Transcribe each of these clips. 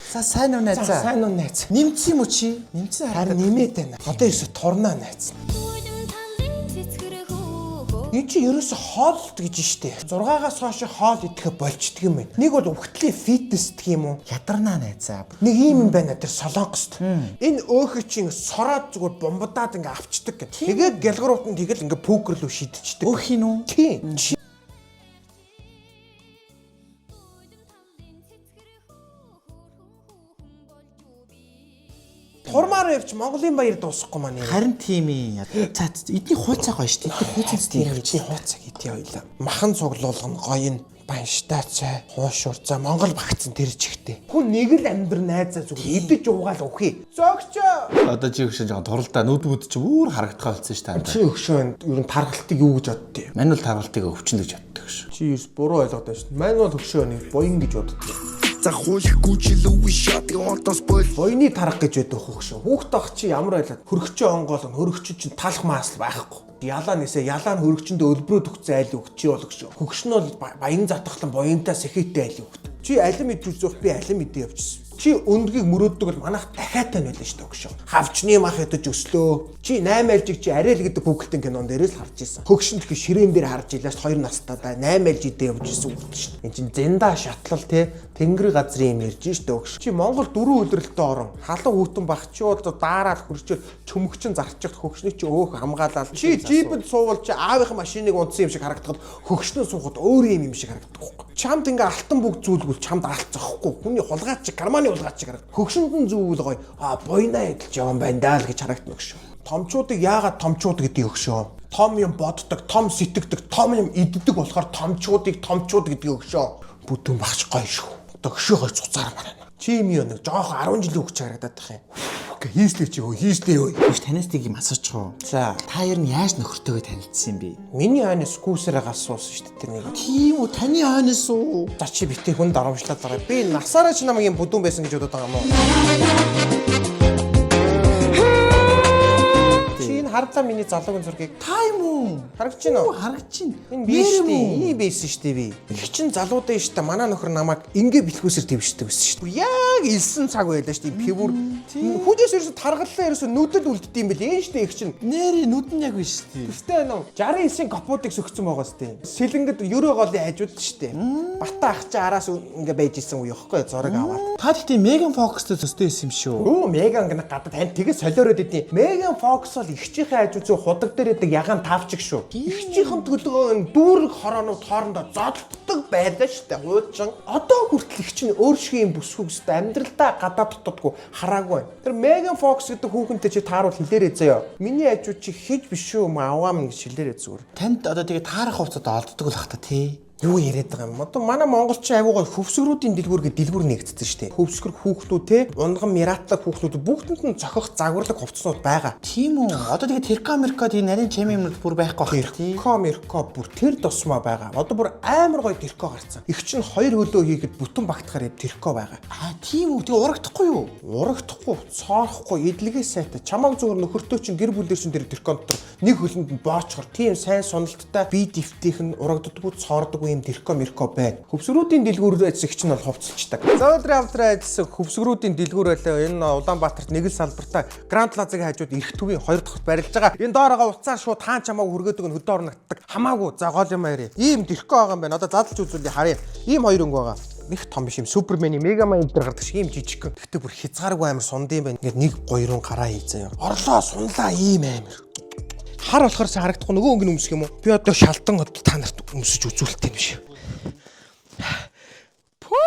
За, сайн уу, найзаа? Сайн уу, найз? Нэмсэн юм уу чи? Нэмсэн. Харин нэмээд байна. Одоо ерөөсө турнаа, найз. Энд чи ерөөсө хоол гэж штэ. 6-аас хойш хоол идэхэ болчдөг юм байна. Нэг бол өвхтлийн фитнес гэх юм уу? Ядарнаа, найзаа. Нэг ийм юм байна тэр Солонгост. Энэ өөхө чинь сороод зүгээр бомбодаад ингээ авчдаг гэх. Тэгээд гялгар утанд тэгэл ингээ пүүкер рүү шидчихдэг. Өөх юм уу? Тийм. Чи Турмаар явж Монголын баяр дуусахгүй маань. Харин тийм ээ. За, эдний хууцаа гоё шүү дээ. Эдний хууцаа Тийм, эдний хууцаг эдний хоёлаа. Махан цуглуулган гоё нь банштай цай, хуушур за Монгол багцсан тэр чигтээ. Хүн нэг л амьдр, найзаа, зүгээр идэж уугаал үхий. Зөөгчөө. Одоо чи өгшөн жоохон туралдаа нүд мүд чи бүр харагдах болсон шүү дээ. Чи өгшөө ер нь таргалтыг юу гэж боддیں۔ Мань бол таргалтыг өвчин гэж боддог шүү. Чи ерс буруу ойлгоод байна шүү. Мань бол өгшөө нэг буян гэж боддیں۔ За, хуулихгүй чил үе шат одоос бол Буйны тарга гэж байдаг хөөгшөө. Хүүхд ах чи ямар байлаа? Хөрөгчөө онгоолгоно. Хөрөгчөн чинь талах маасл байхгүй. Ялаа нээсээ ялаа нь хөрөгчөндөө өлбрөө төгцсөн айл өгч чи бол өгшөө. Хөгш нь бол баян затхлан буянтаа сэхэттэй айл өгт. Чи алим идэж үзэх, би алим идэ явчихсан. Чи өндгийг мөрөөддөг бол манайх дахиатай нь байлаа шүү дээ, өгшөө. Хавчны мах идэж өслөө. Чи 8 альжиг чи арай л гэдэг Google-ийн кинон дээрээс л харж исэн. Хөгшин тхи ширээн дээр харж илаа шүү, 2 настай да 8 альж идэ явж исэн үг шүү дээ. Энд чин зэнда шатлал те тэнгэр газрын юм ярьж шүү дээ, өгш. Чи Монгол дөрвөн үлрэлтээ орон халуун хүүтэн баг чи бол daarаад хөрчөөл чөмөгчин зарчих хөгшний чи өөх хамгаалал. Чи джипэнд суувал чи аавынхаа машиныг унтсан юм шиг харагдахад хөгшнөө суухад өөр юм юм шиг харагдах байхгүй. Чамд ингээ алтан бүгд зүйлгүүл чамд алт зохгүй. Хүний хулгайч чи карманы хулгайч шиг харагдах. Хөгшөнд нь зүүвэл гоё. А буйнаа эдэлж яван байна даа л гэж харагдана өгшөө. Томчуудыг яагаад томчууд гэдэг өгшөө? Том юм боддог, том сэтгэдэг, том юм иддэг болохоор томчуудыг томчууд гэдэг өгшөө. Бүтэн багч гоё шүү. Одоо өгшөө гоё цуцаар байна. Чи юм юу нэг жоохон 10 жилийн хөгч харагдаад тах юм. Гэ хийслээ чи өө, хийслээ өө. Биш, танаас тийг юм асуучих уу? За. Та ер нь яаж нөхөртөөгөө танилцсан юм бэ? Миний хойноос скүүсэрээ гал суусан шүү дээ тэр нэг. Тийм үү, таны хойноос уу? За, чи битээ хүн дарамжлаад байгаа. Би насаараа чи намайг юм бүдүүн байсан гэж бодоод байгаа юм уу? Чи энэ харлаа миний залуугийн зургийг. Та юм уу? Харагдаж байна уу? Харагдаж байна. Энэ би шүү дээ. Ийм байсан шүү дээ би. Их чин залуудаа шүү дээ. Манай нөхөр намайг ингээ бэлхүүсээр твшдэг байсан шүү дээ. Яг элсэн цаг байлаа шүү дээ. Пивүр. Хүнээс ерөөсө таргаллаа, ерөөсө нүдэд үлддэм бэл. Энэ шүү дээ их чин. Нэрээ нүд нь яг биш шүү дээ. Тэстэй байна уу? 69-ийн капотыг сөгцөн байгаа сте. Сэлэнгэд ерөө голын хажууд шүү дээ. Бата ах чи араас ингээ байж исэн үе ёхгүй зураг аваад. Та тэгтээ Меган Фокстой төстэй байсан юм шүү. Өө, Меган гэнэ гадаад тань тэгээ солиороод идэв. Меган Фокс бол эгчийнхээ хажуу зүй худаг дээр идэг ягаан тавчиг шүү. Эгчийнхэн төлгөө дүүрэг хороонууд хоорондоо зодтдаг байлаа шүү дээ. Хуучин. Одоо хүртэл эгч нь өөр шиг юм бүсгүй гэстэй амьдралдаа гадаад дотоодгүй хараагүй байна. Тэр Меган Фокс гэдэг хүүхэнтэй чи тааруул хэлээрэй заяа. Миний хажуу чи хэж биш шүү, аваа минь гэж хэлээрэй зүгээр. Танд одоо тэгээ таарах хувцас олддог л бах та тий. Юу яриад байгаа юм? Одоо манай монголчин айгуу гой хөвсгөрүүдийн дэлгүүр гэдэг дэлгүүр нэгдсэн шүү дээ. Хөвсгөр хүүхнүүд те, унган миратлаг хүүхнүүд бүгдэнд нь зохих загварлаг хувцснууд байгаа. Тийм үү. Одоо тэгээ Терко Америка тийм нарийн чим юмнууд бүр байхгүй бах тий. Терко Мерко бүр тэр тусмаа байгаа. Одоо бүр амар гоё терко гарцсан. Их чинь хоёр хөлөө хийхэд бүтэн багтахаар юм терко байгаа. А тийм үү. Тэгээ урагдахгүй юу? Урагдахгүй, цоорохгүй, эдлэгээ сайтай. Чамааг зүгээр нөхөртөө чинь гэр бүлээр чинь тэр теркон дотор нэг хөлөнд нь боочхор тийм сайн соналттай бие дэвтийнх нь урагддаггүй, цоордоггүй юм терко мерко байна. Хөвсгөрүүдийн дэлгүүр эцэг чинь бол хувцалчдаг. За, өдрийн хамтран ажилласан хөвсгөрүүдийн дэлгүүр байлаа. Энэ Улаанбаатарт нэг л салбартаа Гранд Плазагийн хажууд эрх төвийн хоёр дахьт барилж байгаа. Энэ доороо уцаар шууд таан чамааг хүргээдэг нь хөдөө орногддог. Хамаагүй. За, гол юм яриа. Ийм терко байгаа юм байна. Одоо задлж үзүүлье, харъя. Ийм хоёр өнгө байгаа, нэг том биш юм. Супермений Мегаман энэ гардаг шиг ийм жижиг. Гэхдээ бүр хязгааргүй амар сунд юм байна. Ингээд нэг гоёрон гараа хий заяа. Орлоо сунлаа ийм амар. Хар болохоор сайн харагдахгүй, нөгөө өнгө нь өмсөх юм уу? Би одоо шалтан одоо та нарт өмсөж үзүүлэлтэй юм шиг. Пүү!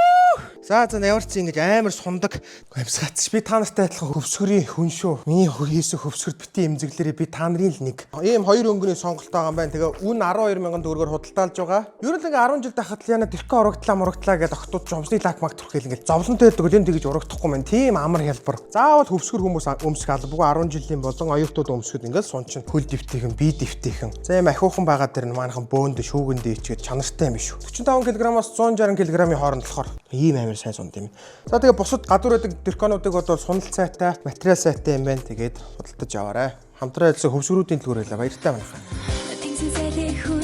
За, ямар ч ингэж амар сундаг амьсгаац. Би та нартай адилхан хөвсгөрийн хүн шүү. Миний хийсэн хөвсгөрт бити эмзэглэрээ, би та нарын л нэг. Ийм хоёр өнгөний сонголт байгаа юм байна. Тэгээ үн 12 мянган төгрөгөөр худалдаалж байгаа. Ер нь ингээ 10 жил тахад л яна тэрхүү урагдлаа мурагдлаа гэж охтууд жомсны лак мак түрхэл ингээ зовлонтой байдаг л энэ тэгж урагдахгүй маань. Тийм амар хялбар. Заавал хөвсгөр хүмүүс өмсөх албагүй, 10 жилийн болон оюутнууд өмсөхөд ингээл сун чин хөл дэвтийнхэн, бие дэвтийнхэн. За, ийм ахиухан байгаа дэр нь манайхан бөөнд шүүгэндээ ичгээд чанартай юм биш үү. 45 кг-аас 160 кг-ийн хооронд болохоор ийм амар сайн сунд юм. За, тэгээ бусад гадуур байдаг дерконуудыг бол сунал сайтай, материал сайтай юм байна. Тэгээд худалдаж аваарай. Хамтран ажилласан хөвсгөрүүдийн дэлгүүр байлаа. Баяртай манайхаа. Тэнгисийн сэлэх.